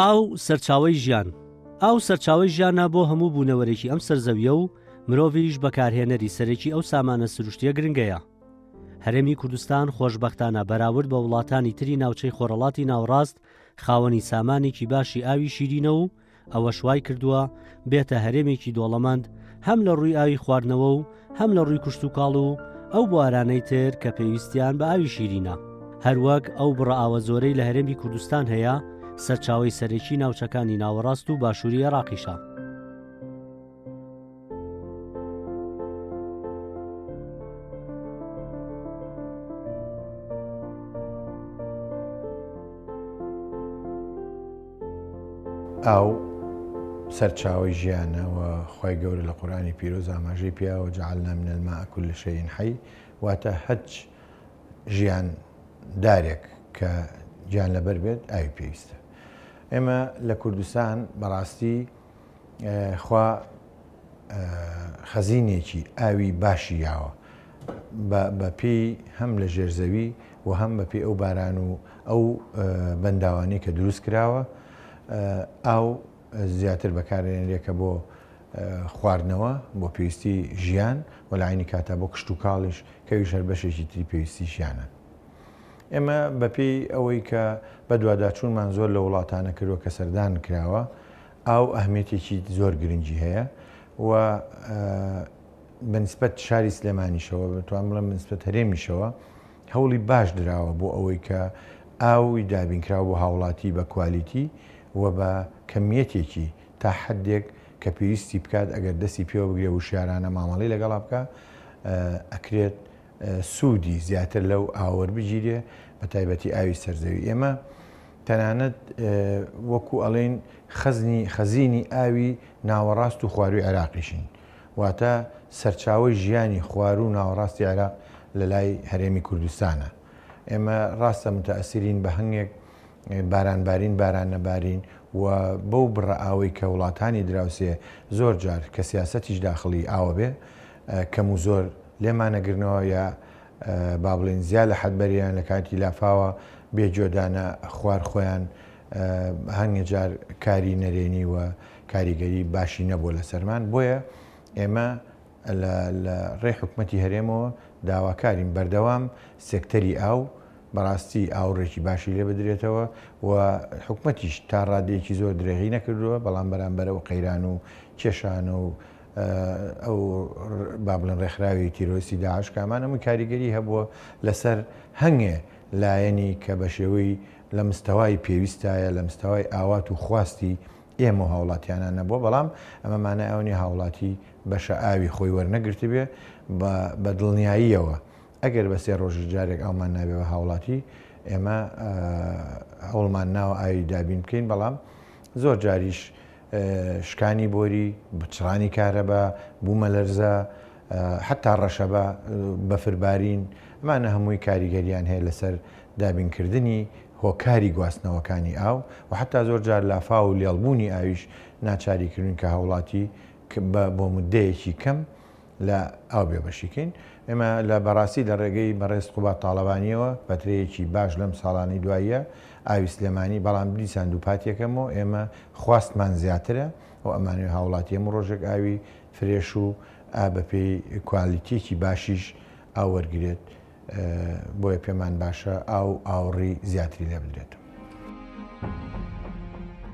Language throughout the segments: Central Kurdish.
ئاو سەرچاوەی ژیان ئاو سەرچاوەی ژیانە بۆ هەموو بوونەوەرێکی ئەم سەر زەویە و مرۆڤیش بەکارهێنەری سەرەکی ئەو سامانە سروشتیە گرنگەیە. هەرێمی کوردستان خۆشبەختانە بەراورد بە وڵاتانی تری ناوچەی خۆرەڵاتی ناوەڕاست خاوەنی سامانێکی باشی ئاوی شیرینە و ئەوەش وای کردووە بێتە هەرێمێکی دۆڵەمەند هەم لە ڕووی ئاوی خواردنەوە و هەم لە ڕووی کشتوکاڵ و ئەو بوارانەی تر کە پێویستیان بە ئاوی شیرینە. هەروەک ئەو بڕە ئاوە زۆرەی لە هەرێمی کوردستان هەیە سەرچاوەی سەرەکی ناوچەکانی ناوەڕاست و باشووری عێراقیشە. ئاو سەرچاوەی ژیانە و خوای گەورە لە قورئانی پیرۆز ئاماژەی پیاوە جعلنا من الماء كل شيء حي واتە هەچ ژیان دارێک کە گیان لەبەر بێت ئاوی پێویستە ئێمە لە کوردستان بەڕاستی خوا خەزینێکی ئاوی باشی یاوە بە پێی هەم لە ژێر زەوی و هەم بە پێی ئەو باران و ئەو بەنداوانەی کە دروست کراوە ئاو زیاتر بەکارێنرێ کە بۆ خواردنەوە بۆ پێویستی ژیان و لە عینی کاتا بۆ کشتوکاڵیش کەویش هەر بەشێکی تری پێویستی ژیانە. ئێمە بەپێی ئەوەی کە بەدواداچوونمان زۆر لە وڵاتانە کردووە کە سەردان کراوە ئاو ئەهمیەتێکی زۆر گرنگی هەیە و بەنسبەت شاری سلێمانیشەوە بتوان بڵێم بەنسبەت هەرێمیشەوە هەوڵی باش دراوە بۆ ئەوەی کە ئاوی دابینکراو بۆ هاوڵاتی بە کوالیتی و بە کەمیەتێکی تا حدێک کە پێویستی بکات ئەگەر دەستی پێوە بگرێ وشیارانە مامەڵەی لەگەڵا بکە ئەکرێت سوودی زیاتر لەو ئاوە وەربگیرێ بە تایبەتی ئاوی سەرزەوی ئێمە تەنانەت وەکو ئەڵێن خەزنی خەزینی ئاوی ناوەڕاست و خواروی عێراقیشین واتە سەرچاوەی ژیانی خواروو و ناوەڕاستی عێراق لە لای هەرێمی کوردستانە ئێمە ڕاستە متەئەسیرین بە هەنگێک باران بارین باران نەبارین و بەو بڕە ئاوەی کە وڵاتانی دراوسێ زۆر جار کە سیاسەتیش داخڵی ئاوە بێ کەم و زۆر لێمانەگرنەوە یا با بڵێین زیا لە حەد بەریان لە کاتی لافاوە بێ گوێدانە خوار خۆیان هەنگێ جار کاری نەرێنی و کاریگەری باشی نەبووە لەسەرمان بۆیە ئێمە لە ڕێی حکومەتی هەرێمەوە داواکارین بەردەوام سێکتەری ئاو بەڕاستی ئاوڕێکی باشی لێ بدرێتەوە و حکومەتیش تا ڕادەیەکی زۆر درێغی نەکردووە بەڵام بەرامبەر ئەو قەیران و کێشانە و ئەو با بڵێن ڕێکخراوی تیرۆریستی داعش کە ئەمان هەمووی کاریگەری هەبووە لەسەر هەنگێ لایەنی کە بە شێوەی لە مستەوای پێویستایە لە مستەوای ئاوات و خواستی ئێمە و هاوڵاتیانان نەبووە بەڵام ئەمە مانای ئەوە نیە هاوڵاتی بەشە ئاوی خۆی وەرنەگرتبێ بە دڵنیاییەوە ئەگەر بە سێ ڕۆژی جارێک ئاومان نابێ بە هاوڵاتی ئێمە هەوڵمان ناوە ئاوی دابین بکەین بەڵام زۆر جاریش شکانی بۆری، پچڕانی کارەبا، بوومەلەرزە، حەتا ڕەشەبا، بەفربارین، ئەمانە هەمووی کاریگەریان هەیە لەسەر دابینکردنی هۆکاری گواستنەوەکانی ئاو و حەتا زۆر جار لافاو و لێڵبوونی ئاویش ناچاری کردوین کە هاوڵاتی بۆ موددەیەکی کەم لە ئاو بێبەشی کەین. ئێمە لە بەڕاستی لە ڕێگەی بەڕێز قوباد تاڵەبانییەوە پەترەیەکی باش لەم ساڵانەی دواییە ئاوی سلێمانی، بەڵام دیسان دووپاتیەکەمەوە ئێمە خواستمان زیاترە و ئەمانەوێ هاوڵاتی هەموو ڕۆژێک ئاوی فرێش و ئا بەپێی کوالیتیەکی باشیش ئاو وەرگرێت. بۆیە پێمان باشە ئاو ئاوڕی زیاتری لێ بدرێت.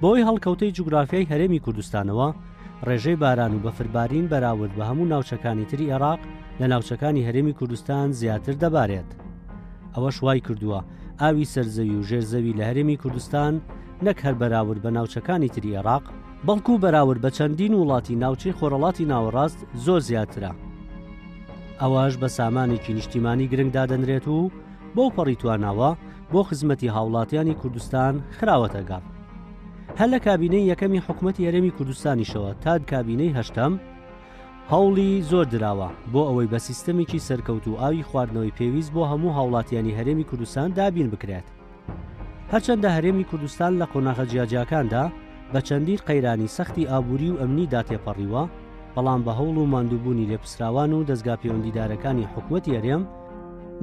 بەهۆی هەڵکەوتەی جوگرافیای هەرێمی کوردستانەوە، ڕێژەی باران و بەفربارین بەراورد بە هەموو ناوچەکانی تری عێراق لە ناوچەکانی هەرێمی کوردستان زیاتر دەبارێت. ئەوەش وای کردووە ئاوی سەرزەوی و ژێرزەوی لە هەرێمی کوردستان نەک هەر بەراورد بە ناوچەکانی تری عێراق، بەڵکو بەراورد بە چەندین وڵاتی ناوچەی خۆرەڵاتی ناوەڕاست زۆر زیاترە. ئەوەش بە سامانێکی نیشتیمانی گرنگ دادەنرێت و بەو پەڕی تواناوە بۆ خزمەتی هاوڵاتیانی کوردستان خراوەتە گەڕ. هەر لە کابینەی یەکەمی حکومەتی هەرێمی کوردستانیشەوە تا کابینەی هەشتەم هەوڵی زۆر دراوە بۆ ئەوەی بە سیستەمێکی سەرکەوتوو ئاوی خواردنەوەی پێویست بۆ هەموو هاوڵاتیانی هەرێمی کوردستان دابین بکرێت. هەرچەندە هەرێمی کوردستان لە قۆناغە جیاجیاکاندا بە چەندین قەیرانی سەختی ئابووری و ئەمنیدا تێپەڕیوە، بەڵام بە هەوڵ و ماندووبوونی لێپسراوان و دەزگا پەیوەندیدارەکانی حکومەتی هەرێم،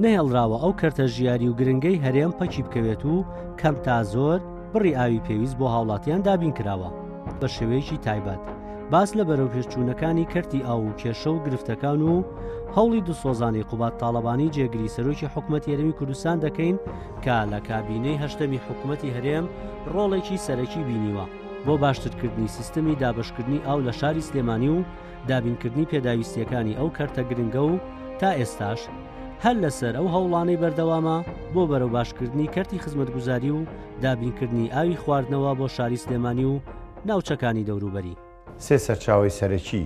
نەهێڵراوە ئەو کەرتە ژیاری و گرنگەی هەرێم پەکی بکەوێت و کەم تا زۆر. بڕی ئاوی پێویست بۆ هاوڵاتیان دابین کراوە. بە شێوەیەکی تایبەت باس لە بەرەوپێشچوونەکانی کەرتی ئاو و کێشە و گرفتەکان و هەوڵی دڵسۆزانەی قوباد تاڵەبانی جێگری سەرۆکی حکومەتی هەرێمی کوردستان دەکەین کە لە کابینەی هەشتەمی حکومەتی هەرێم ڕۆڵێکی سەرەکی بینیوە بۆ باشترکردنی سیستمی دابەشکردنی ئاو لە شاری سلێمانی و دابینکردنی پێداویستییەکانی ئەو کەرتە گرنگە و تا ئێستاش هەر لەسەر ئەو هەوڵانەی بەردەوامە بۆ بەرەو باشکردنی کەرتی خزمەتگوزاری و دابینکردنی ئاوی خواردنەوە بۆ شاری سلێمانی و ناوچەکانی دەوروبەری. سێ سەرچاوەی سەرەکی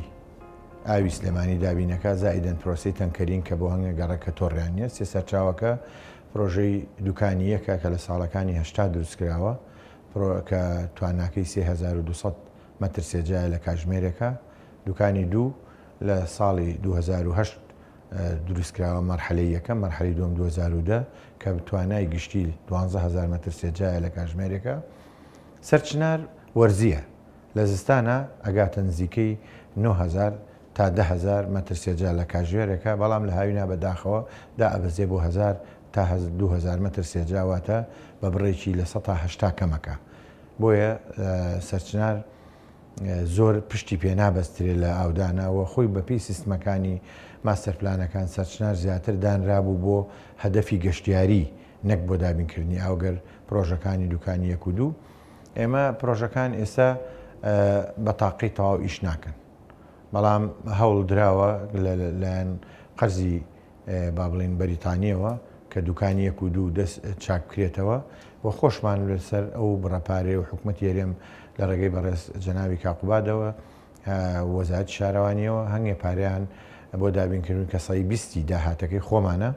ئاوی سلێمانی دابینەکا زائیدەن پرۆسەی تەنکەرین کە بۆ هەنگە گەڕەکە تۆڕیان نیە، سێ سەرچاوەکە پرۆژەی دوکانی یەکە کە لە ساڵەکانی 80 دروستکراوە کە تواناکەی 3200 مەتر سێجایە لە کاژمێرێکا، دوکانی دوو لە ساڵی 2008 دروستکراوە مەرحەلەی یەکەم، مەرحەلەی دووەم 2010 کە توانای گشتی 12000 مەتر سێجایە لە کاژمێرێکا. سەرچنار وەرزییە، لە زستانا ئەگاتە نزیکەی 9000 تا 10000 مەتر سێجا لە کاژێرێکا، بەڵام لە هاوینا بە داخەوە دائەبەزێ بۆ هەزار تا 2000 مەتر سێجا، واتە بە بڕێکی 80% کەمەکە. بۆیە سەرچنار زۆر پشتی پێ نابەسترێ لە ئاودانا و خۆی بەپێی سیستمەکانی ماستەر پلانەکان سەرچنار زیاتر دانرابوو بۆ هەدەفی گەشتیاری نەک بۆ دابینکردنی ئاو گەر پرۆژەکانی دوکانی یەک و دوو ئێمە پرۆژەکان ئێستا بە تاقی تەواو ئیش ناکەن بەڵام هەوڵ دراوە لەلایەن قەرزی با بڵێین بەریتانییەوە کە دوکانی یەک و دوو دەست چاک بکرێتەوە و خۆشمان لەسەر ئەو بڕە پارەیە و حکومەتی هەرێم لە ڕێگەی بەڕێز جەنابی کاک قوبادەوە وەزارەتی شارەوانیەوە هەنگێ پارەیان بۆ دابینکردن کە سەی بیستی داهاتەکەی خۆمانە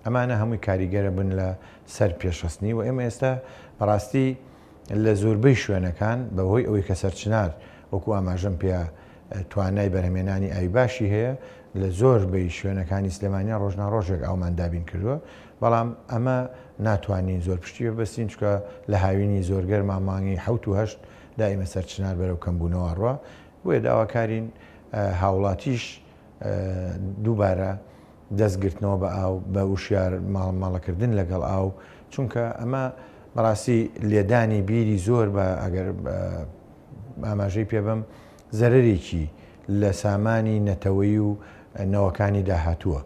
ئەمانە هەمووی کاریگەرە بن لە سەر پێشخستنی و ئێمە ئێستا بەڕاستی لە زۆربەی شوێنەکان بەهۆی ئەوەی کە سەرچنار وەکو ئاماژەم پێ توانای بەرهەمێنانی ئاوی باشی هەیە لە زۆر بەی شوێنەکانی سلێمانیا ڕۆژنا ڕۆژێک ئاومان دابین کردووە بەڵام ئەمە ناتوانین زۆر پشتی ببەستین چونکە لە هاوینی زۆر گەرما مانگی حەوت و هەشت دائیمە سەرچنار بەرەو کەمبوونەوە ڕوا بۆیە داواکارین هاوڵاتیش دووبارە دەست گرتنەوە بە ئاو، بە وشیار مامەڵەکردن لەگەڵ ئاو، چونکە ئەمە بەڕاستی لێدانی بیری زۆر بە ئەگەر ئاماژەی پێ بەم زەرەرێکی لە سامانی نەتەوەیی و نەوەکانی داهاتووە.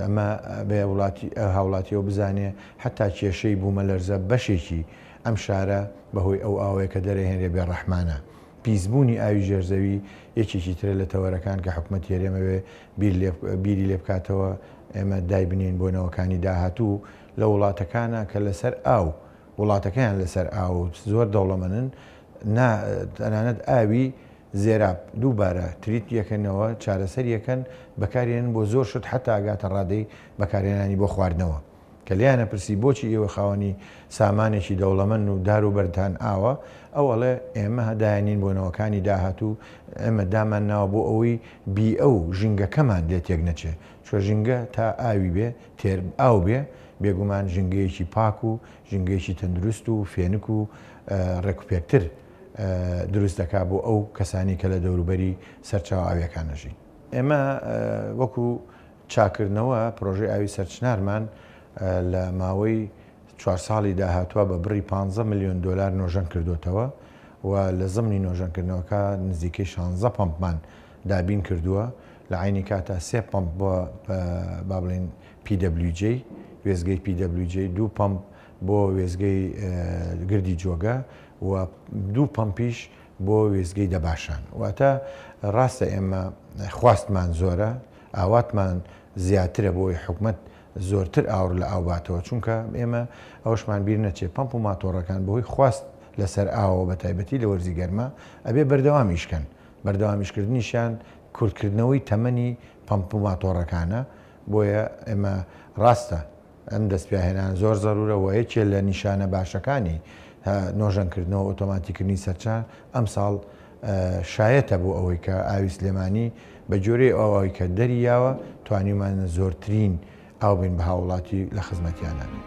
ئەمە بێ وڵاتی هاوڵاتیەوە بزانێ حتا کێشەی بوومەلەرزە بەشێکی ئەم شارە بەهۆی ئەو ئاوەیە کە دەرەهێنرێ بێ ڕەحمانە. پیسبوونی ئاوی ژێرزەوی یەکێکی ترە لە تەوەرەکان کە حکومەتی هەرێم ئەوێ بیری لێ بکاتەوە، ئێمە دایبنێین بۆ نەوەکانی داهاتوو لە وڵاتەکانە کە لەسەر ئاو وڵاتەکەیان لەسەر ئاو زۆر دەوڵەمەنن نا تەنانەت ئاوی زێراب دووبارە تریت یەکەنەوە چارەسەر یەکەن بەکارێنن بۆ زۆر شت حتا ئەگاتە ڕادەی بەکارهێنانی بۆ خواردنەوە. کە لێیان ئەپرسی بۆچی ئێوە خاوەنی سامانێکی دەوڵەمەن و دار و بەردتان ئاوە، ئەو ئەڵێ ئێمە دایانین بۆ نەوەکانی داهاتوو، ئێمە دامان ناوە بۆ ئەوەی بیئە و ژینگەکەمان لێ تێک نەچێ، چونکە ژینگە تا ئاوی بێ، تێر ئاو بێ، بێگومان ژینگەیەکی پاک و ژینگەیەکی تەندروست و فێنک و ڕێکوپێکتر دروست دەکا بۆ ئەو کەسانەی کە لە دەوروبەری سەرچاوە ئاوییەکان ئەژین. ئێمە وەکو چاککردنەوە، پرۆژەی ئاوی سەرچنارمان لە ماوەی چوار ساڵی داهاتووە بە بڕی پانزە ملیۆن دۆلار نۆژەن کردۆتەوە و لە زمنی نۆژەنکردنەوەکە نزیکەی شانزە پەمپمان دابین کردووە، لە عەینی کاتا سێ پەمپ بۆ با بڵێین PWJ، وێستگەی PWJ، دوو پەمپ بۆ وێستگەی گردی جۆگە و دوو پەمپیش بۆ وێستگەی دەباشان. واتە ڕاستە ئێمە خواستمان زۆرە، ئاواتمان زیاترە بۆ ئەوەی حکومەت زۆرتر ئاوڕ لە ئاو باتەوە، چونکە ئێمە ئەوەشمان بیر نەچێ پەمپ و ماتۆڕەکان بەهۆی خواست لەسەر ئاوەوە بە تایبەتی لە وەرزی گەرما ئەبێ بەردەوام ئیش کەن، بەردەوام ئیشکردنیشیان کورتکردنەوەی تەمەنی پەمپ و ماتۆڕەکانە، بۆیە ئێمە ڕاستە ئەم دەستپیاهێنان زۆر زەرورە و یەکێ لە نیشانە باشەکانی نۆژەنکردنەوە ئۆتۆماتیکردنی سەرچا ئەمساڵ شایەتە بۆ ئەوەی کە ئاوی سلێمانی بە جۆرەی ئەو ئاوی کە دەری یاوە توانیومانە زۆرترین ئاو بین بە هاوڵاتی لە خزمەتیانە بین.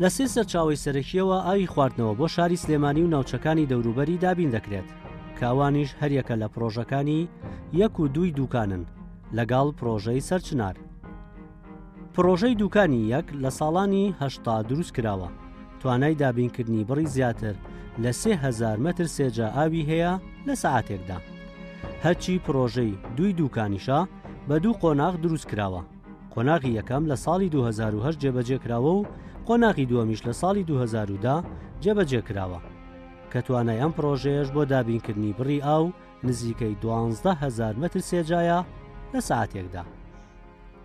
لە سێ سەرچاوەی سەرەکییەوە ئاوی خواردنەوە بۆ شاری سلێمانی و ناوچەکانی دەوروبەری دابین دەکرێت کە ئەوانیش هەریەکە لە پڕۆژەکانی یەک و دووی دووکانن لەگەڵ پڕۆژەی سەرچنار. پڕۆژەی دووکانی یەک لە ساڵانی 80 دروست کراوە. توانای دابینکردنی بڕی زیاتر لە 3000 مەتر سێجا ئاوی هەیە لە سەعاتێکدا. هەرچی پڕۆژەی دووی دووکانیشە بە دوو قۆناغ دروست کراوە، قۆناغی یەکەم لە ساڵی 2008 جێبەجێ کراوە و قۆناغی دووەمیش لە ساڵی 2010 جێبەجێ کراوە کە توانای ئەم پڕۆژەیەش بۆ دابینکردنی بڕی ئاو نزیکەی 12000 مەتر سێجایە لە سەعاتێکدا.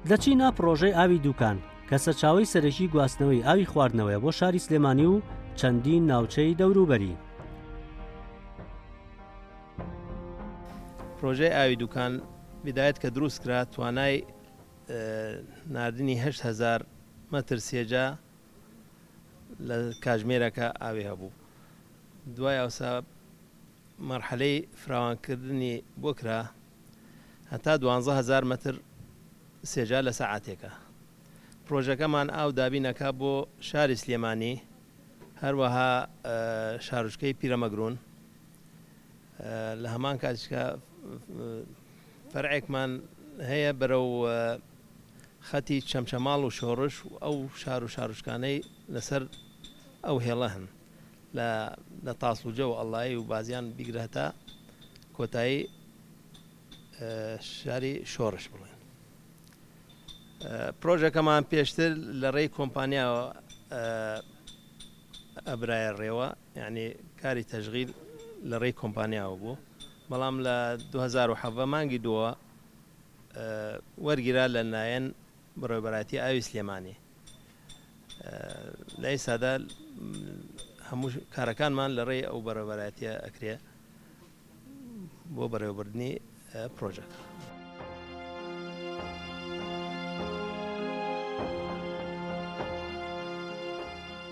دەچینە پڕۆژەی ئاوی دوکان کە سەرچاوەی سەرەکی گواستنەوەی ئاوی خواردنەوەیە بۆ شاری سلێمانی و چەندین ناوچەی دەوروبەری. پرۆژەی ئاوی دوکان بدایەت کە دروست کرا توانای ناردنی 8000 مەتر سێجا لە کاژمێرەکە ئاوی هەبوو دوای ئەوسا مەرحەلەی فراوانکردنی بۆ کرا هەتا 12000 مەتر سێجا لە سەعاتێکە پرۆژەکەمان ئاو دابین ئەکا بۆ شاری سلێمانی هەروەها شارۆچکەی پیرەمەگرون لە هەمان کاتیشکا فەرعێکمان هەیە بەرەو خەتی چەمچەماڵ و شۆڕش و ئەو شار و شارۆچکانەی لەسەر ئەو هێڵە هەن لە لە تاسڵوجە و ئەڵایی و بازیان بیگرە هەتا کۆتایی شاری شۆڕش بڵێن. پرۆژەکەمان پێشتر لە ڕێی کۆمپانیاوە ئەبرایە ڕێوە یعنی کاری تەشغیل لە ڕێی کۆمپانیاوە بوو بەڵام لە 2017 مانگی دووە وەرگیرا لە لایەن بەڕێوەبەرایەتی ئاوی سلێمانی لە ئێستادا هەموو کارەکانمان لە ڕێی ئەو بەڕێوەبەرایەتیە ئەکرێ بۆ بەڕێوەبردنی پرۆژەکە.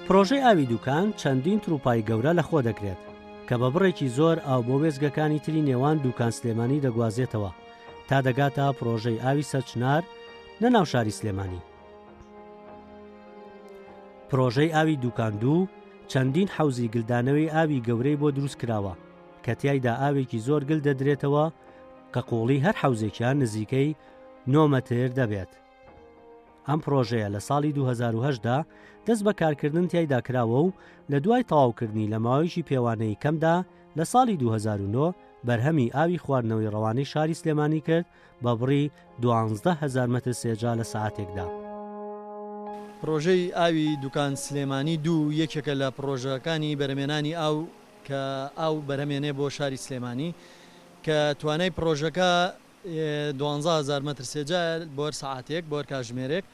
پرۆژەی ئاوی دوکان چەندین تروپای گەورە لەخۆ دەگرێت کە بە بڕێکی زۆر ئاو بۆ وێستگەکانی تری نێوان دوکان سلێمانی دەگوازێتەوە تا دەگاتە پرۆژەی ئاوی سەرچنار لە ناو شاری سلێمانی. پرۆژەی ئاوی دوکان دوو چەندین حەوزی گلدانەوەی ئاوی گەورەی بۆ دروست کراوە کە تیایدا ئاوێکی زۆر گل دەدرێتەوە کە قوڵی هەر حەوزێکیان نزیکەی 9 مەتر دەبێت. ئەم پرۆژەیە لە ساڵی 2010 دا دەست بە کارکردن تیایدا کراوە و لە دوای تەواوکردنی لە ماوەیەکی پێوانەیی کەمدا لە ساڵی 2009 بەرهەمی ئاوی خواردنەوەی ڕەوانەی شاری سلێمانی کرد بە بڕی 12,000 مەتر سێجا لە سەعاتێکدا. پڕۆژەی ئاوی دوکان سلێمانی دوو یەکێکە لە پڕۆژەکانی بەرهەمێنانی ئاو کە ئاو بەرهەمێنێ بۆ شاری سلێمانی کە توانای پڕۆژەکە 12000 مەتر سێجایە بۆ هەر سەعاتێک بۆ هەر کاژمێرێک.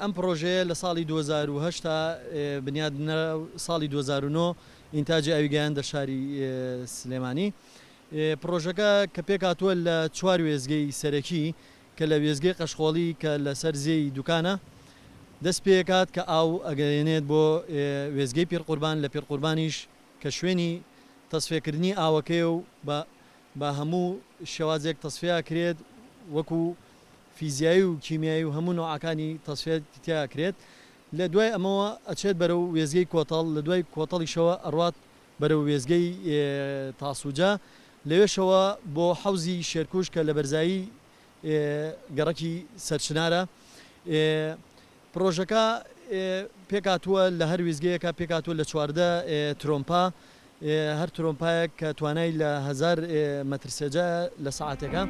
ئەم پڕۆژەیە لە ساڵی 2008 بنیاد نرا و ساڵی 2009 ئینتاجی ئاوی گەیاندە شاری سلێمانی. پڕۆژەکە کە پێکهاتووە لە چوار وێستگەی سەرەکی کە لە وێستگەی قەشقۆڵی کە لەسەر زێی دوکانە دەست پێکات کە ئاو ئەگەیەنێت بۆ وێستگەی پیرقوربان لە پیرقوربانیش کە شوێنی تەسفیەکردنی ئاوەکەیە و بە بە هەموو شێوازێک تەسفیە ئەکرێت وەکو فیزیایی و کیمیایی و هەموو نەوعەکانی تەسفیە تیا ئەکرێت لە دوای ئەمەوە ئەچێت بەرەو وێستگەی کۆتەڵ لە دوای کۆتەڵیشەوە ئەڕوات بەرەو وێستگەی تاسوجە لەوێشەوە بۆ حەوزی شێرکوژ کە لە بەرزایی گەڕەکی سەرچنارە. پڕۆژەکە پێکهاتووە لە هەر وێستگەیەکە پێکهاتووە لە 14 ترۆمپا، هەر ترۆمپایەک کە توانای لە هەزار مەتر سێجایە لە سەعاتێکا.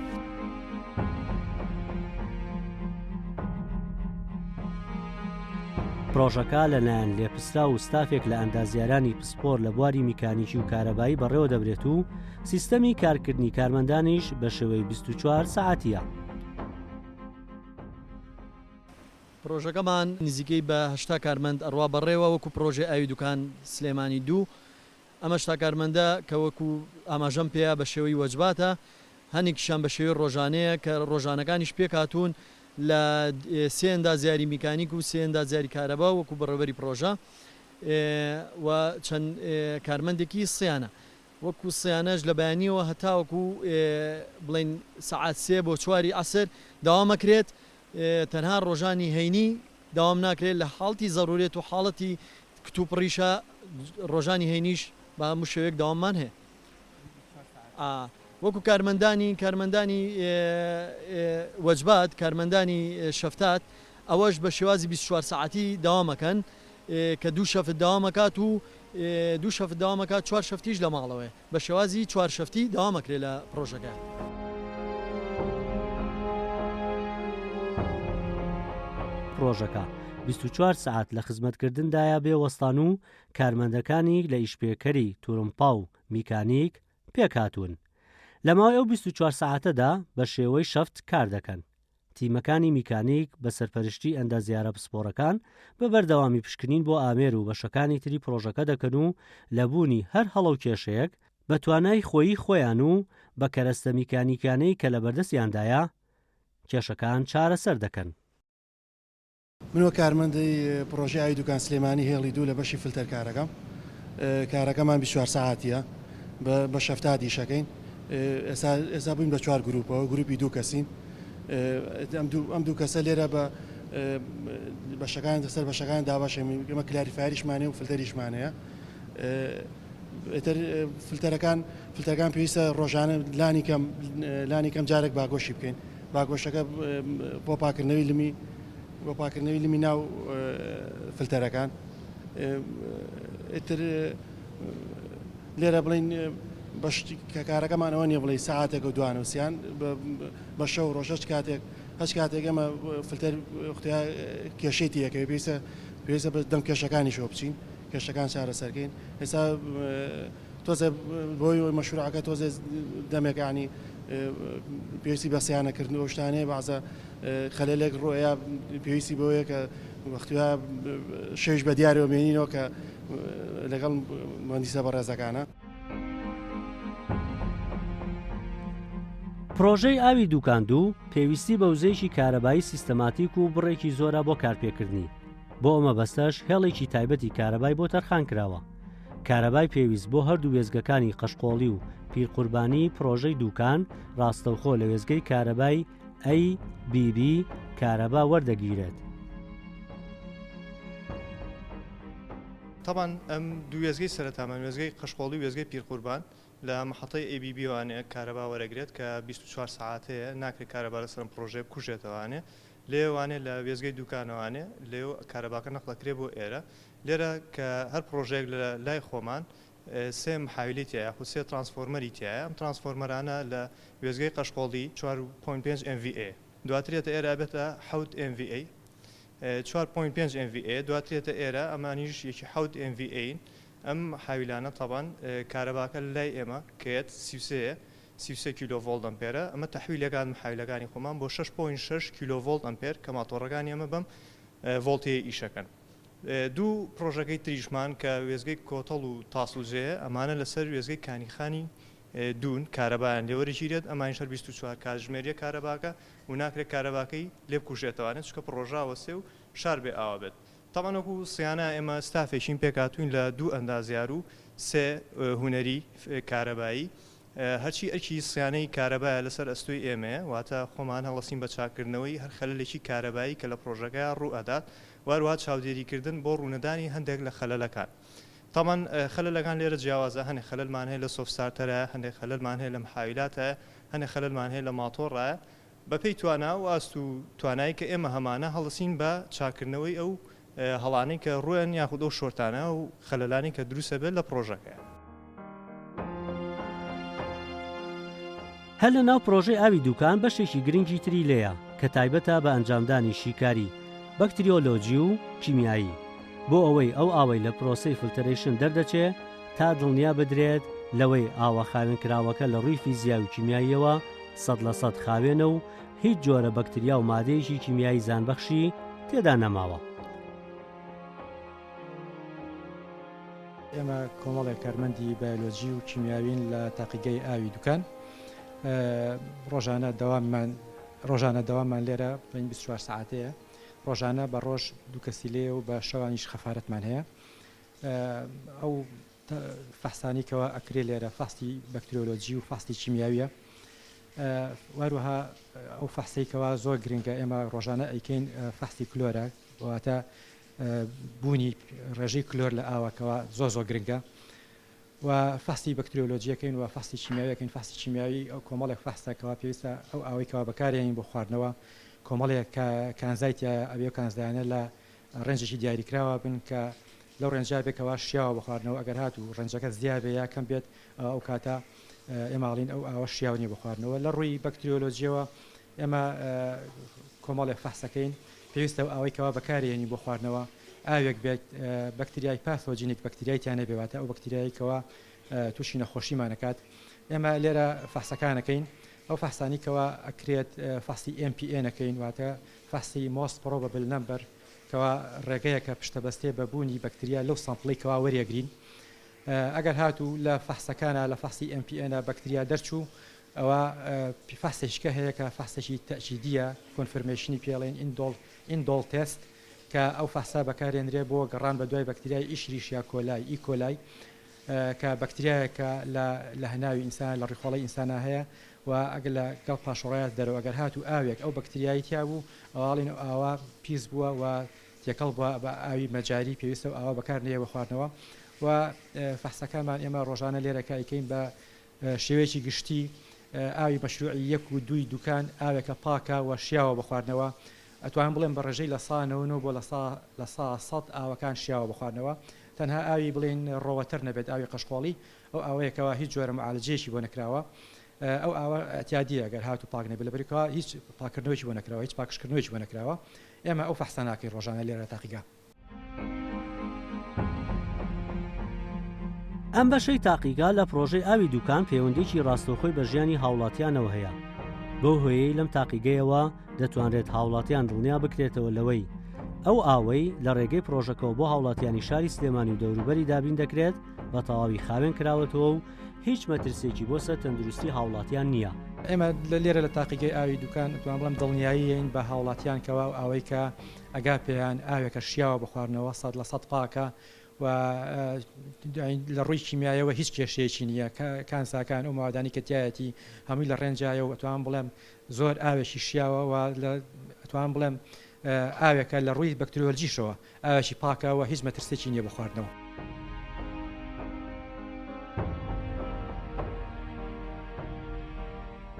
پرۆژەکە لەلایەن لێپرسراو و ستافێک لە ئەندازیارانی پسپۆر لە بواری میکانیکی و کارەبایی بەڕێوە دەبرێت و سیستەمی کارکردنی کارمەندانیش بە شێوەی 24 سەعاتیە. پرۆژەکەمان نزیکەی بە 80 کارمەند ئەڕوا بەڕێوە وەکو پرۆژەی ئاوی دوکان سلێمانی دوو ئەم 80 کارمەندە کە وەکو ئاماژەم پێیا بە شێوەی وەجباتە هەنێکیشیان بە شێوەی ڕۆژانەیە کە ڕۆژانەکانیش پێکهاتوون لە سێ ئەندازیاری میکانیک و سێ ئەندازیاری کارەبا وەکو بەڕێوەبەری پڕۆژە و چەند کارمەندێکی سیانە وەکو سیانەش لە بەیانیەوە هەتاوەکو بڵێین سەعات سێ بۆ چواری عەسر دەوام ئەکرێت تەنها ڕۆژانی هەینی دەوام ناکرێت لە حاڵتی زەرورێت و حاڵەتی کتوپڕیشا ڕۆژانی هەینیش بە هەموو شێوەیەک دەواممان هەیە. وەکو کارمەندانی کارمەندانی وەجبات کارمەندانی شەفتات ئەوەش بە شێوازی 24 سەعاتی دەوام ئەکەن. کە دوو شەفت دەوام ئەکات و دوو شەفت دەوام ئەکات چوار شەفتیش لە ماڵەوەیە بە شێوازی چوار شەفتی دەوام ئەکرێ لە پڕۆژەکە. پڕۆژەکە 24 سەعات لە خزمەتکردندایە بێ وەستان و کارمەندەکانی لە ئیشپێکەری تورمپا و میکانیک پێکهاتوون. لە ماوەی ئەو 24 سەعاتەدا بە شێوەی شەفت کار دەکەن. تیمەکانی میکانیک بە سەرپەرشتی ئەندازیارە پسپۆڕەکان بە بەردەوامی پشکنین بۆ ئامێر و بەشەکانی تری پڕۆژەکە دەکەن و لە بوونی هەر هەڵە و کێشەیەک بە توانای خۆیی خۆیان و بە کەرەستە میکانیکیانەی کە لەبەردەستیاندایە کێشەکان چارەسەر دەکەن. من وەک کارمەندی پڕۆژەی ئاوی دوکان سلێمانی هێڵی دوو لە بەشی فلتەر کارەکەم کارەکەمان 24 سەعاتیە بە شەفتات ئیشەکەین ئێستا ئێستا بووین بە چوار گروپەوە گروپی دوو کەسین ئەم دوو کەسە لێرە بە بەشەکان لەسەر بەشەکان دابەشێن ئێمە clarifier یشمانەیە و فلتەریشمانەیە ئیتر فلتەرەکان فلتەرەکان پێویستە ڕۆژانە لانی کەم لانی کەم جارێک باگۆشی بکەین باگۆشەکە بۆ پاکردنەوەی لمی بۆ پاکردنەوەی لمی ناو فلتەرەکان ئیتر لێرە بڵین بەش کە کارەکەمان ئەوە نییە بڵێ سەعاتێک و دوان و سیان بە شەو ڕۆژ هەچ کاتێک هەچ کاتێک ئێمە فلتەر کێشەی تیەکەوێ پێویستە پێویستە بە دەم کێشەکانیشەوە بچین کێشەکان چارەسەرکەین ئێستا تۆزێ بۆی مەشروعەکە تۆزێ دەمێک ینی پێویستی بە سیانەکردن ئەو شتانەیە بەعزە خەلەلێک ڕۆیە پێویستی بەوەیە کە وەختیا شەویش بە دیارەوە مێنینەوە کە لەگەڵ مهندسە بەڕێزەکانە. پرۆژەی ئاوی دوکان دوو پێویستی بە وزەیەکی کارەبایی سیستەماتیک و بڕێکی زۆرە بۆ کارپێکردنی، بۆ ئەو مەبەستەش هێڵێکی تایبەتی کارەبای بۆ تەرخانکراوە. کارەبای پێویست بۆ هەردوو وێستگەکانی قەشقۆڵی و پیرقوربانی پڕۆژەی دووکان ڕاستەوخۆ لە وێستگەی کارەبای ABB کارەبا وەردەگیرێت. تەبعەن ئەم دوو وێستگەی سەرەتامان وێستگەی قەشقۆڵی و وێستگەی پیرقوربان لە مەحەتەی ABB وانێ کارەبا وەرەگرێت کە 24 سەعاتەیە ناکرێت کارەبا لەسەر ئەم پڕۆژەیە بکوژێتەوانێ لێوانێ لە وێستگەی دوکانەوانێ لێو کارەباکە نەقڵەکرێ بۆ ئێرە لێرە کە هەر پڕۆژەیەک لە لای خۆمان سێ محاویلەی تیایە یاخود سێ ترانسفۆرمەری تیایە، ئەم ترانسفۆرمەرانە لە وێستگەی قەشقۆڵی 4.5 MVA دواتر یەتە ئێرە ئەبێتە حەوت MVA 4.5 MVA دواتر یەتە ئێرە ئەمانیش یەکی حەوت MVA ین ئەم حاویلانە تەبان کارەباکە لە لای ئێمە کە یەت 33 33 کیلۆ ڤۆڵت ئەمپێرە ئەمە تەحویلەکان محاویلەکانی خۆمان بۆ 6.6 کیلۆ ڤۆڵت ئەمپێر کە ماتۆڕەکانی ئێمە بەم ڤۆڵتەیە ئیشەکەن. دوو پڕۆژەکەی تریشمان کە وێستگەی کۆتەڵ و تاسڵوجەیە، ئەمانە لەسەر وێستگەی کانیخانی دوون، کارەبایان لێ وەرەگیرێت، ئەمانیش هەر 24 کاتژمێریە کارەباکە و ناکرێت کارەباکەی لێ بکوژێتەوانێ چونکە پڕۆژە ئەوەستێ و شار بێ ئاوە بێت. تەبعەن وەکو سیانە ئێمە ستافێکین پێکهاتووین لە دوو ئەندازیار و سێ هونەری کارەبایی، هەرچی ئەرکی سیانەی کارەبایە لەسەر ئەستۆی ئێمەیە، واتە خۆمان هەڵەسین بە چاککردنەوەی هەر خەلەلێکی کارەبایی کە لە پڕۆژەکەیا ڕوو ئەدات و هەروەها چاودێریکردن بۆ ڕوونەدانی هەندێک لە خەلەلەکان. تەبعەن خەلەلەکان لێرە جیاوازە، هەنێ خەلەلمان هەیە لە soft starter ە، هەندێک خەلەلمان هەیە لە محاویلاتە، هەنێ خەلەلمان هەیە لە ماتۆڕە. بەپێی توانا و ئاست و توانایی کە ئێمە هەمانە هەڵەسین بە چاککردنەوەی ئەو هەڵانەی کە ڕوویان یاخود ئەو شۆرتانە و خەلەلانەی کە دروست ئەبێت لە پڕۆژەکەیا. هەر لە ناو پڕۆژەی ئاوی دوکان بەشێکی گرنگی تری لێیە کە تایبەتە بە ئەنجامدانی شیکاری بەکتریۆلۆجی و کیمیایی بۆ ئەوەی ئەو ئاوەی لە پرۆسەی filtration دەردەچێ تا دڵنیا بدرێت لەوەی ئاوە خاوێنکراوەکە لە ڕووی فیزیای و کیمیاییەوە 100% خاوێنە و هیچ جۆرە بەکتریا و مادەیەکی کیمیایی زیانبەخشی تێدا نەماوە. ئێمە کۆمەڵێک کارمەندی بایۆلۆجی و کیمیاوین لە تاقیگەی ئاوی دوکان ڕۆژانە دەواممان ڕۆژانە دەواممان لێرە بەین 24 سەعاتەیە ڕۆژانە بە ڕۆژ دوو کەسی لێیە و بە شەوانیش خەفارەتمان هەیە ئەو فەحسانی کەوا ئەکرێ لێرە فەحسی بەکتریۆلۆجی و فەحسی کیمیاویە واروەها ئەو فەحسەی کەوا زۆر گرنگە ئێمە ڕۆژانە ئەیکەین فەحسی کلۆرە واتە بوونی ڕێژەی کلۆر لە ئاوە کەوا زۆر زۆر گرنگە و فەحسی بەکتریۆلۆجیەکەین و فەحسی کیمیاویەکەین فەحسی کیمیاوی ئەو کۆمەڵێک فەحسە کەوا پێویستە ئەو ئاوەی کەوا بەکارێنین بۆ خواردنەوە کۆمەڵێک کانزای تیایە ئەبێ کانزایانە لە. range ێکی دیاریکراوە بن کە لەو range ە بێ کەوا شیاوە بۆ خواردنەوە ئەگەر هاتوو range ەکە زیا بێ یا کەم بێت ئەوا ئەو کاتە ئێمە ئەڵین ئەو ئاوە شیاو نیە بۆ خواردنەوە لە ڕووی بەکتریۆلۆجیەوە ئێمە کۆمەڵێک فەحسەکەین پێویستە ئەو ئاوەی کەوا بەکارێنین بۆ خواردنەوە ئاوێک بێت بەکتریای pathogenic بەکتریای تیا نەبێ واتە ئەو بەکتریای کەوا تووشی نەخۆشیمان ئەکات ئێمە لێرە فەحسەکانەکەین ئەو فەحسانی کەوا ئەکرێت فەحسی MPN ئەکەین واتە فەحسی most probable number کەوا ڕێگەیەکە پشتەبەستێ بە بوونی بەکتریا لەو sample ەی کەوا وەریەگرین ئەگەر هاتوو لە فەحسەکانا لە فەحسی MPN بەکتریا دەرچوو ئەوا فەحسێکیکە هەیە کە فەحسێکی تەئکیدیە confirmation ی پێڵێن indole indole test کە ئەو فەحسە بەکارێنرێ بۆ گەڕان بە دوای بەکتریای ئیشریشیا کۆلای E. coli کە بەکتریایەکە لە لە هەناوی ئینسان لە ڕیخۆڵەی ئینسانا هەیە و ئەگەر لە گەڵ پاشەڕۆیات دەرەوە ئەگەر هاتوو ئاوێک ئەو بەکتریایی تیا بوو ئەوا ئەڵێن ئەو ئاوە پیس بووە و تێکەڵ بووە بە ئاوی مەجاری پێویستە ئەو ئاوە بەکار نەیە بۆ خواردنەوە و فەحسەکانمان ئێمە ڕۆژانە لێرە کە ئەیکەین بە شێوەیەکی گشتی ئاوی مەشروعی یەک و دووی دوکان ئاوێکە پاکە و شیاوە بۆ خواردنەوە ئەتوانم بڵێم بە ڕێژەی 99% بۆ 100% ئاوەکان شیاوە بۆ خواردنەوە تەنها ئاوی بڵێین ڕۆوەتەر نەبێت ئاوی قەشقۆڵی ئەو ئاوەیە کەوا هیچ جۆرە معالجەیەکی بۆ نەکراوە ئەو ئاوە ئیعتیادیە گەر هاتوو پاک نەبێت لەبەرئەوەی کەوا هیچ پاککردنەوەیەکی بۆ نەکراوە هیچ پاکژکردنەوەیەکی بۆ نەکراوە ئێمە ئەو فەحسە ناکەین ڕۆژانە لێرە لە تاقیگا. ئەم بەشەی تاقیگا لە پڕۆژەی ئاوی دوکان پەیوەندیی ڕاستەوخۆی بە ژیانی هاوڵاتیانەوە هەیە، بەو هۆیەی لەم تاقیگەیەوە دەتوانرێت هاوڵاتیان دڵنیا بکرێتەوە لەوەی ئەو ئاوەی لە ڕێگەی پڕۆژەکەوە بۆ هاوڵاتیانی شاری سلێمانی و دەوروبەری دابین دەکرێت بە تەواوی خاوێن کراوەتەوە و هیچ مەترسییەکی بۆ سەر تەندروستی هاوڵاتیان نییە. ئێمە لێرە لە تاقیگەی ئاوی دوکان ئەتوانم بڵێم دڵنیاییەین بە هاوڵاتیان کەوا ئەو ئاوەی کە ئەگا پێیان ئاوێکە شیاوە بۆ خواردنەوە 100% پاکە و لە ڕووی کیمیایەوە هیچ کێشەیەکی نییە کانزاکان ئەو مەوادانی کە تیایەتی هەمووی لە range ایە و ئەتوانم بڵێم زۆر ئاوێکی شیاوە و ئەتوانم بڵێم ئاوێکە لە ڕووی بەکتریۆلجیشەوە ئاوێکی پاکە و هیچ مەترسیەکی نییە بۆ خواردنەوە.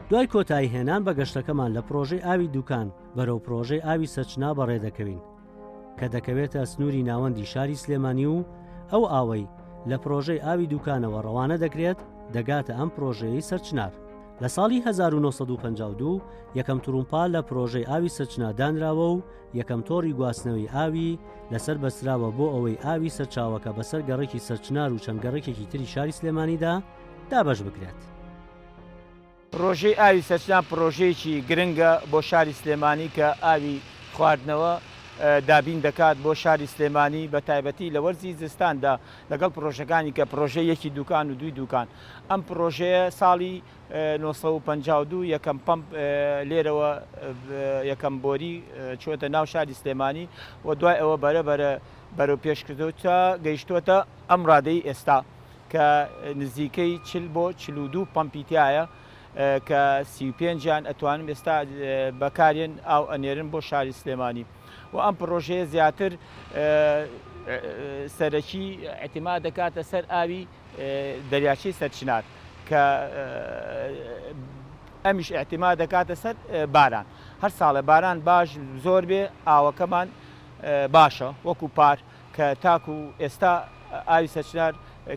دوای کۆتایی هێنان بە گەشتەکەمان لە پرۆژەی ئاوی دوکان بەرەو پرۆژەی ئاوی سەرچنا بەڕێ دەکەوین کە دەکەوێتە سنووری ناوەندی شاری سلێمانی و ئەو ئاوەی لە پرۆژەی ئاوی دوکانەوە ڕەوانە دەکرێت دەگاتە ئەم پرۆژەیەی سەرچنار. لە ساڵی 1952 یەکەم ترومپا لە پرۆژەی ئاوی سەرچنا دانراوە و یەکەم تۆڕی گواستنەوەی ئاوی لەسەر بەستراوە بۆ ئەوەی ئاوی سەرچاوەکە بەسەر گەڕەکی سەرچنار و چەند گەڕەکێکی تری شاری سلێمانیدا دابەش بکرێت. پڕۆژەی ئاوی سەرچنار پڕۆژەیەکی گرنگە بۆ شاری سلێمانی کە ئاوی خواردنەوە دابین دەکات بۆ شاری سلێمانی بە تایبەتی لە وەرزی زستاندا لەگەڵ پڕۆژەکانی کە پڕۆژەی یەکی دوکان و دووی دوکان ئەم پڕۆژەیە ساڵی 952 یەکەم پەمپ لێرەوە یەکەم بۆری چۆتە ناو شاری سلێمانی و دوای ئەوە بەرە بەرە بەرەو پێشکردەوە تا گەیشتۆتە ئەم ڕادەی ئێستا. کە نزیکەی 40 بۆ 42 پەمپی تایە کە 35 یان ئەتوانم ئێستا بەکارێن ئاو ئەنێرن بۆ شاری سلێمانی و ئەم پڕۆژەیە زیاتر سەرەکی اعتماد دەکاتە سەر ئاوی دەریاچەی سەرچنار کە ئەمیش اعتماد دەکاتە سەر باران هەر ساڵێ باران باش زۆر بێ ئاوەکەمان باشە وەکو پار کە تاکو ئێستا ئاوی سەرچنار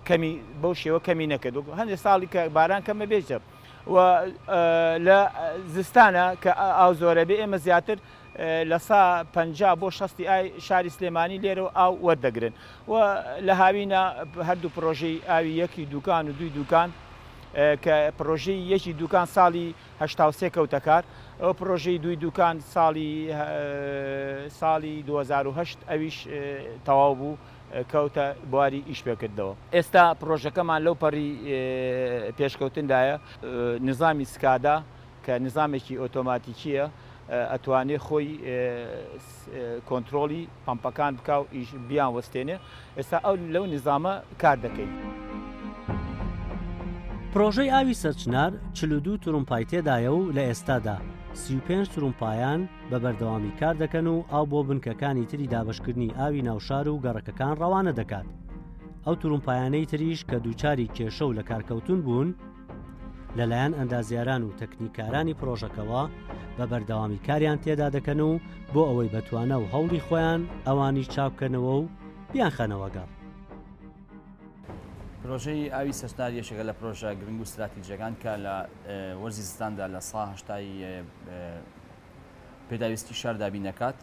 کەمی بەو شێوە کەمی نەکرد وەکو هەندێک ساڵی کە باران کەمە بێژە و لە زستانە کە ئاو زۆرە بێ ئێمە زیاتر لە سا 50 بۆ شەستی ئای شاری سلێمانی لێرەوە ئاو وەردەگرن و لە هاوینە هەردوو پرۆژەی ئاوی یەکی دوکان و دووی دوکان کە پرۆژەی یەکی دوکان ساڵی 83 کەوتە کار ئەو پرۆژەی دووی دوکان ساڵی ساڵی 2008 ئەویش تەواو بوو کەوتە بواری ئیش پێکردنەوە. ئێستا پرۆژەکەمان لەو پەڕی پێشکەوتندایە. نیزامی SCADA کە نیزامێکی ئۆتۆماتیکییە ئەتوانێ خۆی کۆنترۆڵی پەمپەکان بکا و ئیش بیان وەستێنێ. ئێستا ئەو لەو نیزامە کار دەکەین. پرۆژەی ئاوی سەرچنار 42 ترومپای تێدایە و لە ئێستادا 35 ترومپایان بە بەردەوامی کار دەکەن و ئاو بۆ بنکەکانی تری دابەشکردنی ئاوی ناوشار و گەڕەکەکان ڕەوانە دەکات. ئەو ترومپایانەی تریش کە دووچاری کێشە و لەکارکەوتون بوون، لەلایەن ئەندازیاران و تەکنیککارانی پرۆژەکەوە بە بەردەوامی کاریان تێدا دەکەن و بۆ ئەوەی بە توانا و هەوڵی خۆیان ئەوانیش چاکبکەنەوە و بیانخەنەوە گەڕ. پرۆژەی ئاوی سەرچنار یەکێکە لە پرۆژە گرنگ و ستراتیجیەکان کە لە وەرزی زستاندا لە سا هەشتای پێداویستی شار دابین دەکات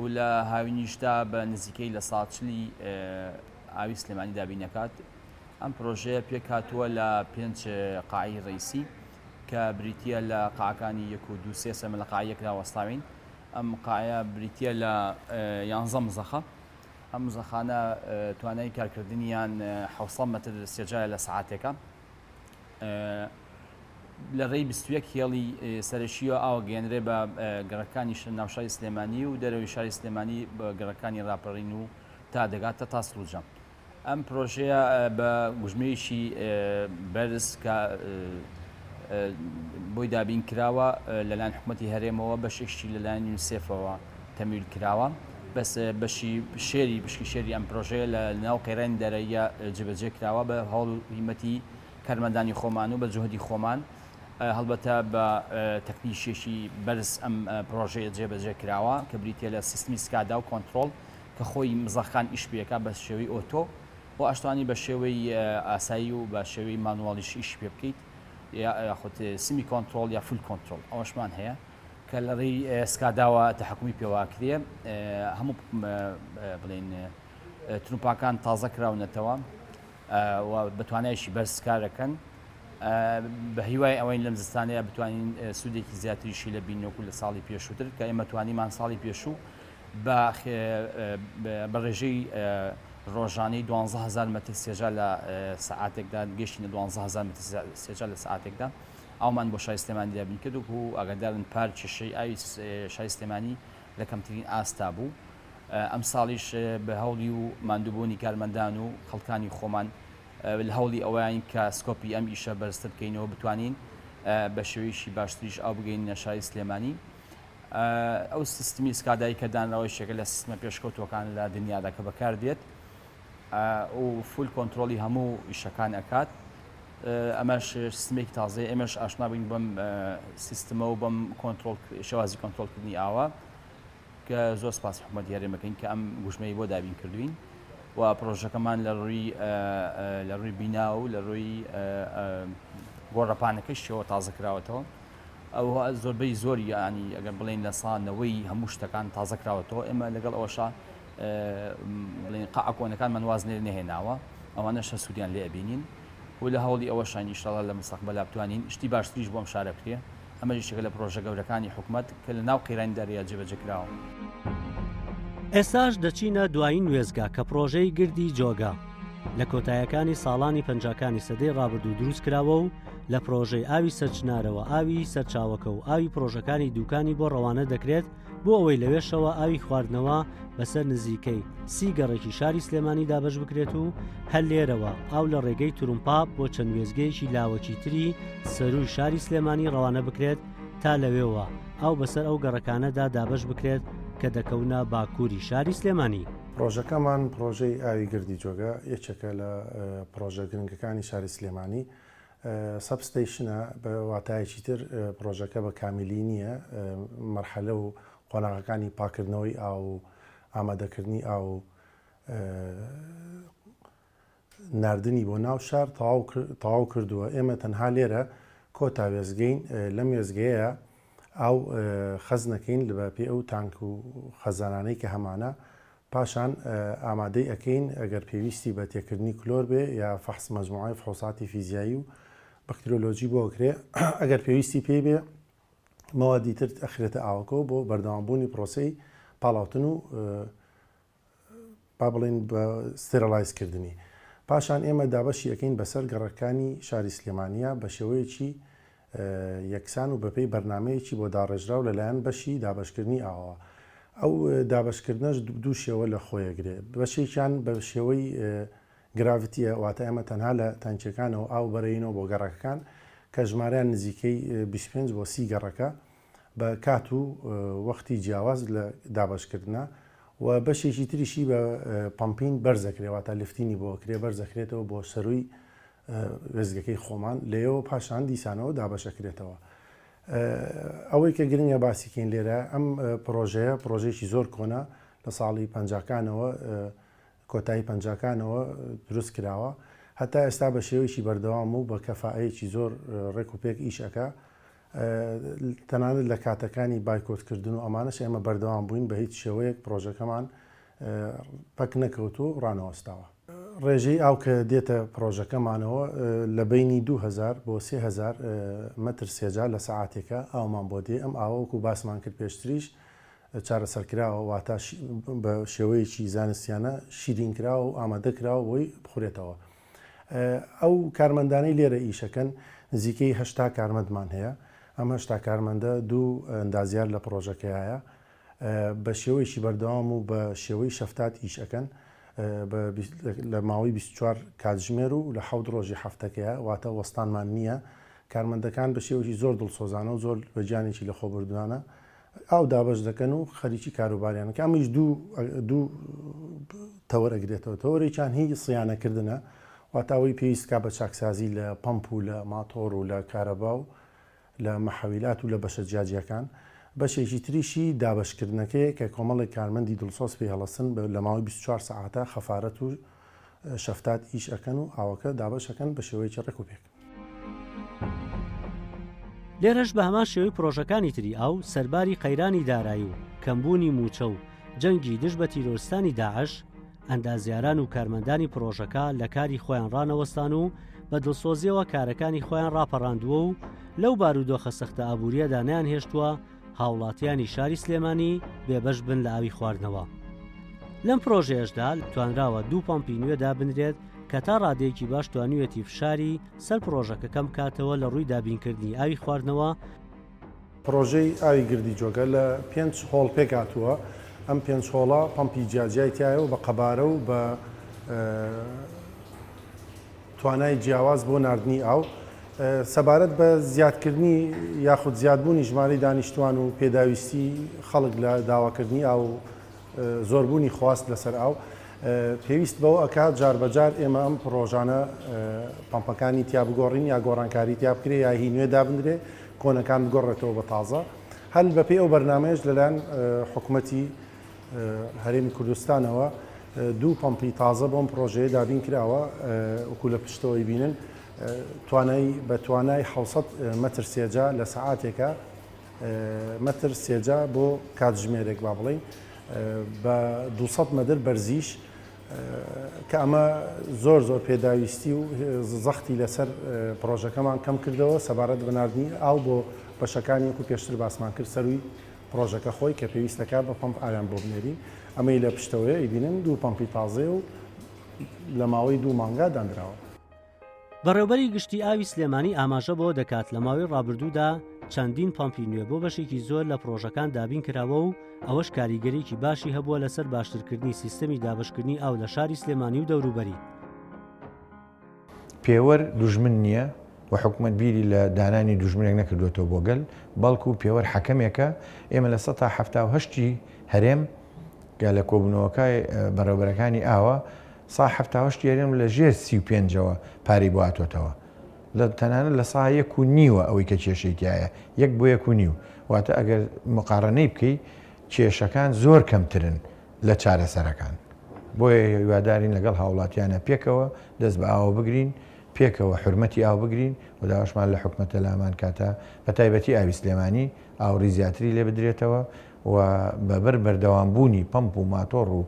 و لە هاوینیشدا بە نزیکەی لە سا چلی ئاوی سلێمانی دابین دەکات. ئەم پرۆژەیە پێکهاتووە لە پێنج قاعەی ڕئیسی کە بریتییە لە قاعەکانی یەک و دوو سێ سێمە لە قاعەی یەکدا وەستاوین. ئەم قاعەیە بریتییە لە یانزە مزەخە. ئەم مزەخانە توانای کارکردنیان 700 مەتر سێجایە لە سەعاتێکە. لە ڕێی 21 هێڵی سەرەکییەوە ئاو گەیەنرێ بە گەڕەکانی ناوشاری سلێمانی و دەرەوەی شاری سلێمانی بە گەڕەکانی ڕاپەڕین و تا دەگاتە تاسڵوجە. ئەم پرۆژەیە بە گوژمەیەکی بەرز کە بۆی دابین کراوە لەلایەن حکومەتی هەرێمەوە بەشێکشی لەلایەن یونسێفەوە تەمویل کراوە بەس بەشی شێری پشکی شێری ئەم پرۆژەیە لە ناو قەیرانی داراییە جێبەجێ کراوە بە هەوڵ و هیمەتی کارمەندانی خۆمان و بە جوهدی خۆمان هەڵبەتە بە تەکنیکێکی بەرز ئەم پرۆژەیە جێبەجێ کراوە کە بریتیە لە سیستمی SCADA و کۆنترۆڵ کە خۆی مزەخان ئیش پێکا بە شێوەی auto و ئەشتوانی بە شێوەی ئاسایی و بە شێوەی manual یش ئیشی پێ بکەیت یاخود semi control یا full control ئەوەشمان هەیە کە لە ڕێی SCADA وە تەحکومی پێواکرێ هەموو بڵین ترومپاکان تازە کراونەتەوە و بە توانایشی بەرز کارەکەن بە هیوای ئەوەین لەم زستانەیە بتوانین سوودێکی زیاتریشی لە بینۆکو لە ساڵی پێشووتر کە ئێمە توانیمان ساڵی پێشوو بە ڕێژەی ڕۆژانەی 12000 مەتر سێجا لە سەعاتێکدا گەشتینە 12000 مەتر سێجا لە سەعاتێکدا ئاومان بۆ شاری سلێمانی دابین کرد و ئاگادارن پار کێشەی ئاوی شاری سلێمانی لە کەمترین ئاستا بوو ئەم ساڵیش بە هەوڵی و ماندووبوونی کارمەندان و خەڵکانی خۆمان لە هەوڵی ئەوەین کە scope ی ئەم ئیشە بەرزتر بکەینەوە بتوانین بە شێوەیەکی باشتریش ئاو بگەینە شاری سلێمانی. ئەو سیستمی SCADA ی کە دانراوە یەکێکە لە سیستمە پێشکەوتووەکان لە دنیادا کە بەکاردێت و full control ی هەموو ئیشەکان ئەکات ئەمەش سیستمێکی تازەیە ئێمەش ئاشنا بووین بەم سیستمە و بەم کۆنترۆڵ شێوازی کۆنترۆڵکردنی ئاوە کە زۆر سپاسی حکوومەتی هەرێم بکەین کە ئەم گوژمەی بۆ دابین کردوین و پرۆژەکەمان لە ڕووی لە ڕووی بینا و لە ڕووی گۆڕەپانەکەشیەوە تازە کراوەتەوە. ئەوە زۆربەی زۆری یانی ئەگەر بڵێین لە سا نەوەی هەموو شتەکان تازە کراوەتەوە ئێمە لەگەڵ ئەوەشا بڵێین قاعە کۆنەکانمان واز لێ نەهێناوە ئەوانەش هەر سوودیان لێ ئەبینین و لە هەوڵی ئەوەشاین ئیشەڵا لە مستەقبەلا بتوانین شتی باشتریش بۆ ئەم شارە بکرێ ئەمەش یەکێکە لە پرۆژە گەورەکانی حکومەت کە لە ناو قەیرانی داراییا جێبەجێ کراوە. ئێستاش دەچینە دوایین وێستگە کە پڕۆژەی گردی جۆگە لە کۆتایەکانی ساڵانی پەنجاکانی سەدەی ڕابردوو دروست کراوە و لە پرۆژەی ئاوی سەرچنارەوە ئاوی سەرچاوەکە و ئاوی پرۆژەکانی دوکانی بۆ ڕەوانە دەکرێت بۆ ئەوەی لەوێشەوە ئاوی خواردنەوە بەسەر نزیکەی سی گەڕێکی شاری سلێمانی دابەش بکرێت و هەر لێرەوە ئاو لە ڕێگەی ترومپا بۆ چەند وێستگەیەکی لاوەکی تری سەرووی شاری سلێمانی ڕەوانە بکرێت تا لەوێوە ئاو بەسەر ئەو گەڕەکانەدا دابەش بکرێت کە دەکەونە باکووری شاری سلێمانی. پڕۆژەکەمان پڕۆژەی ئاوی گردی جۆگە یەکێکە لە پڕۆژە گرنگەکانی شاری سلێمانی، sub station ە، بە واتایەکی تر پڕۆژەکە بە کامیلی نییە، مەرحەلە و قۆناغەکانی پاککردنەوەی ئاو و ئامادەکردنی ئاو و ناردنی بۆ ناو شار تەواو کردووە، ئێمە تەنها لێرە کۆتا وێستگەین، لەم وێستگەیە ئاو خەزنەکەین بە پێی ئەو تانک و خەزانانەی کە هەمانە، پاشان ئامادەی ئەکەین ئەگەر پێویستی بە تێکردنی کلۆر بێ یا فەحس مەجموعەی فحوساتی فیزیایی و بەکتریۆلۆجی بۆ ئەکرێ ئەگەر پێویستی پێی بێ مەوادی تر ئەخرێتە ئاوەکەوە بۆ بەردەوامبوونی پرۆسەی پاڵاوتن و با بڵێین بە sterilize کردنی. پاشان ئێمە دابەشی ئەکەین بەسەر گەڕەکانی شاری سلێمانییە بە شێوەیەکی یەکسان و بەپێی بەرنامەیەکی بۆ داڕێژراو لەلایەن بەشی دابەشکردنی ئاوەوە. ئەو دابەشکردنەش دوو شێوە لە خۆیەگرێ بەشێکیان بە شێوەی gravity یە واتە ئێمە تەنها لە تانکیەکانەوە ئاو بەرەینەوە بۆ گەڕەکەکان کە ژمارەیان نزیکەی 25 بۆ 30 گەڕەکە بە کات و وەختی جیاواز لە دابەشکردنە و بەشێکی تریشی بە pumping بەرزەکرێ واتە lifting ی بۆ ئەکرێ بەرزەکرێتەوە بۆ سەرووی. وێستگەکەی خۆمان، لێیەوە پاشان دیسانەوە دابەشەکرێتەوە. ئەوەی کە گرنگە باسی کەین لێرە ئەم پرۆژەیە پرۆژەیەکی زۆر کۆنە لە ساڵی پەنجاکانەوە کۆتایی پەنجاکانەوە دروست کراوە هەتا ئێستا بە شێوەیەکی بەردەوام و بە کەفائەیەکی زۆر ڕێک و پێک ئیش ئەکا تەنانەت لە کاتەکانی بایکۆتکردن و ئەمانەش ئێمە بەردەوام بووین بە هیچ شێوەیەک پرۆژەکەمان پەک نەکەوتووە و ڕانەوەستاوە. ڕێژەی ئاو کە دێتە پڕۆژەکەمانەوە لە بەینی 2000 بۆ 3000 مەتر سێجا لە سەعاتێکا ئاومان بۆ دێ، ئەم ئاوە وەکو باسمان کرد پێشتریش چارەسەرکراوە واتە بە شێوەیەکی زانستیانە شیرین کراوە و ئامادە کراوە بۆی بخورێتەوە. ئەو کارمەندانەی لێرە ئیشەکەن نزیکەی 80 کارمەندمان هەیە، ئەم 80 کارمەندە دوو ئەندازیار لە پڕۆژەکەیایە، بە شێوەیەکی بەردەوام و بە شێوەی شەفتات ئیش ئەکەن لە ماوەی 24 کاتژمێر و لە حەوت ڕۆژی هەفتەکەیە واتە وەستانمان نییە کارمەندەکان بە شێوەیەکی زۆر دڵسۆزانە و زۆر بە گیانێکی لەخۆبردوانە ئاو دابەش دەکەن و خەریکی کاروباریان کە ئەمیش دوو دوو تەوەر ئەگرێتەوە تەوەرێکیان هی سیانەکردنە واتە ئەوەی پێویست کا بە چاکسازی لە پەمپ و لە ماتۆر و لە کارەبا و لە مەحەویلات و لە بەشە جیاجیاکان، بەشێکی تریشی دابەشکردنەکەیە کە کۆمەڵێک کارمەندی دڵسۆز پێی هەڵەسن بە لە ماوەی 24 سەعاتا خەفارەت و شەفتات ئیش ئەکەن و ئاوەکە دابەش ئەکەن بە شێوەیەکی ڕێک و پێک. لێرەش بە هەمان شێوەی پڕۆژەکانی تری ئاو، سەرباری قەیرانی دارایی و کەمبوونی مووچە و جەنگی دژ بە تیرۆرستانی داعش، ئەندازیاران و کارمەندانی پڕۆژەکە لە کاری خۆیان ڕانەوەستان و بە دڵسۆزیەوە کارەکانی خۆیان ڕاپەڕاندووە و لەو بارودۆخە سەختە ئابووریەدا نەیانهێشتووە هاوڵاتیانی شاری سلێمانی بێبەش بن لە ئاوی خواردنەوە. لەم پرۆژەیەشدا توانراوە دوو پەمپی نوێ دابنرێت کە تا ڕادەیەکی باش توانیویەتی فشاری سەر پڕۆژەکە کەم بکاتەوە لە ڕووی دابینکردنی ئاوی خواردنەوە پڕۆژەی ئاوی گردی جۆگە لە پێنج هۆڵ پێکهاتووە، ئەم پێنج هۆڵە پەمپی جیاجیای تیایە و بە قەبارە و بە توانای جیاواز بۆ ناردنی ئاو. سەبارەت بە زیادکردنی یاخود زیادبوونی ژمارەی دانیشتووان و پێداویستی خەڵک لە داواکردنی ئاو و زۆربوونی خواست لەسەر ئاو، پێویست بەوە ئەکات جاربەجار ئێمە ئەم پڕۆژانە پەمپەکانی تیا بگۆڕین یا گۆڕانکاری تیا بکرێ یا هی نوێ دابنرێ کۆنەکان بگۆڕێتەوە بە تازە هەر بەپێی ئەو بەرنامەیەش لەلایەن حکومەتی هەرێمی کوردستانەوە دوو پەمپی تازە بۆم پڕۆژەیە دابین کراوە وەکو لە پشتەوەی بینن توانای بە توانای 600 مەتر سێجا لە سەعاتێکە مەتر سێجا بۆ کاتژمێرێک با بڵێین بە 200 مەتر بەرزیش کە ئەمە زۆر زۆر پێداویستی و زەختی لەسەر پڕۆژەکەمان کەم کردەوە سەبارەت بە ناردنی ئاو بۆ بەشەکانی وەکو پێشتر باسمان کرد سەرووی پڕۆژەکە خۆی کە پێویست دەکات بە پەمپ ئاویان بۆ بنێرین ئەمەی لە پشتەوەیە ئەیبینن دوو پەمپی تازەیە و لە ماوەی دوو مانگا دانراوە. بەڕێوبەری گشتی ئاوی سلێمانی ئاماژە بەوە دەکات لە ماوەی ڕابردوودا چەندین پەمپی نوێ بۆ بەشێکی زۆر لە پڕۆژەکان دابین کراوە و ئەوەش کاریگەریی باشی هەبووە لەسەر باشترکردنی سیستەمی دابەشکردنی ئاو لە شاری سلێمانی و دەوروبەری. پێوەر دوژمن نییە و حکومەت بیری لە دانانی دوژمنێک نەکردووەتەوە بۆ گەل، بەڵکو پێوەر حەکەمێکە، ئێمە لە سەتا 78 ی هەرێم کە لە کۆبوونەوەکای بەڕێوەبەرەکانی ئاوە سا 78 ی هەرێم لە ژێر 35 ەوە پارەی بۆ هاتۆتەوە لە تەنانەت لە سا یەک و نیوە ئەوەی کە کێشەی تیایە یەک بۆ یەک و نیو واتە ئەگەر مقارەنەی بکەی کێشەکان زۆر کەمترن لە چارەسەرەکان بۆیە هیوادارین لەگەڵ هاوڵاتیانە پێکەوە دەست بە ئاوە بگرین پێکەوە حورمەتی ئاو بگرین و داواشمان لە حکومەتە لامان کاتە بە تایبەتی ئاوی سلێمانی ئاوڕی زیاتری لێ بدرێتەوە و بە بەر بەردەوام بوونی پەمپ و ماتۆڕ و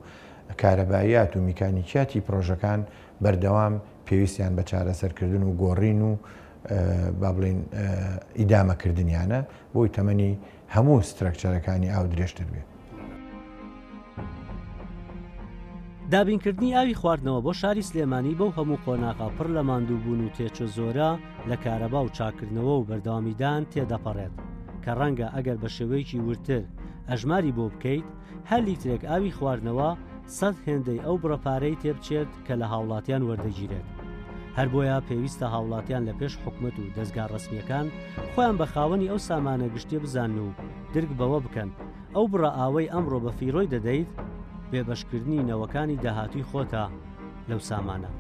کارەباییات و میکانیکیاتی پرۆژەکان بەردەوام پێویستیان بە چارەسەرکردن و گۆڕین و با بڵێین ئیدامەکردنیانە بۆی تەمەنی هەموو سترەکچەرەکانی ئاو درێژتر بێت. دابینکردنی ئاوی خواردنەوە بۆ شاری سلێمانی بەو هەموو قۆناغە پڕ لە ماندووبوون و تێچوە زۆرە لە کارەبا و چاککردنەوە و بەردەوامیدان تێدەپەڕێت کە ڕەنگە ئەگەر بە شێوەیەکی وردتر ئەژماری بۆ بکەیت هەر لیترێک ئاوی خواردنەوە سەد هێندەی ئەو بڕە پارەی تێبچێت کە لە هاوڵاتیان وەردەگیرێت. هەر بۆیە پێویستە هاوڵاتیان لە پێش حکومەت و دەزگا ڕەسمییەکان خۆیان بە خاوەنی ئەو سامانە گشتیە بزانن و درک بەوە بکەن ئەو بڕە ئاوەی ئەمڕۆ بە فیڕۆی دەدەیت بێبەشکردنی نەوەکانی داهاتووی خۆتە لەو سامانە.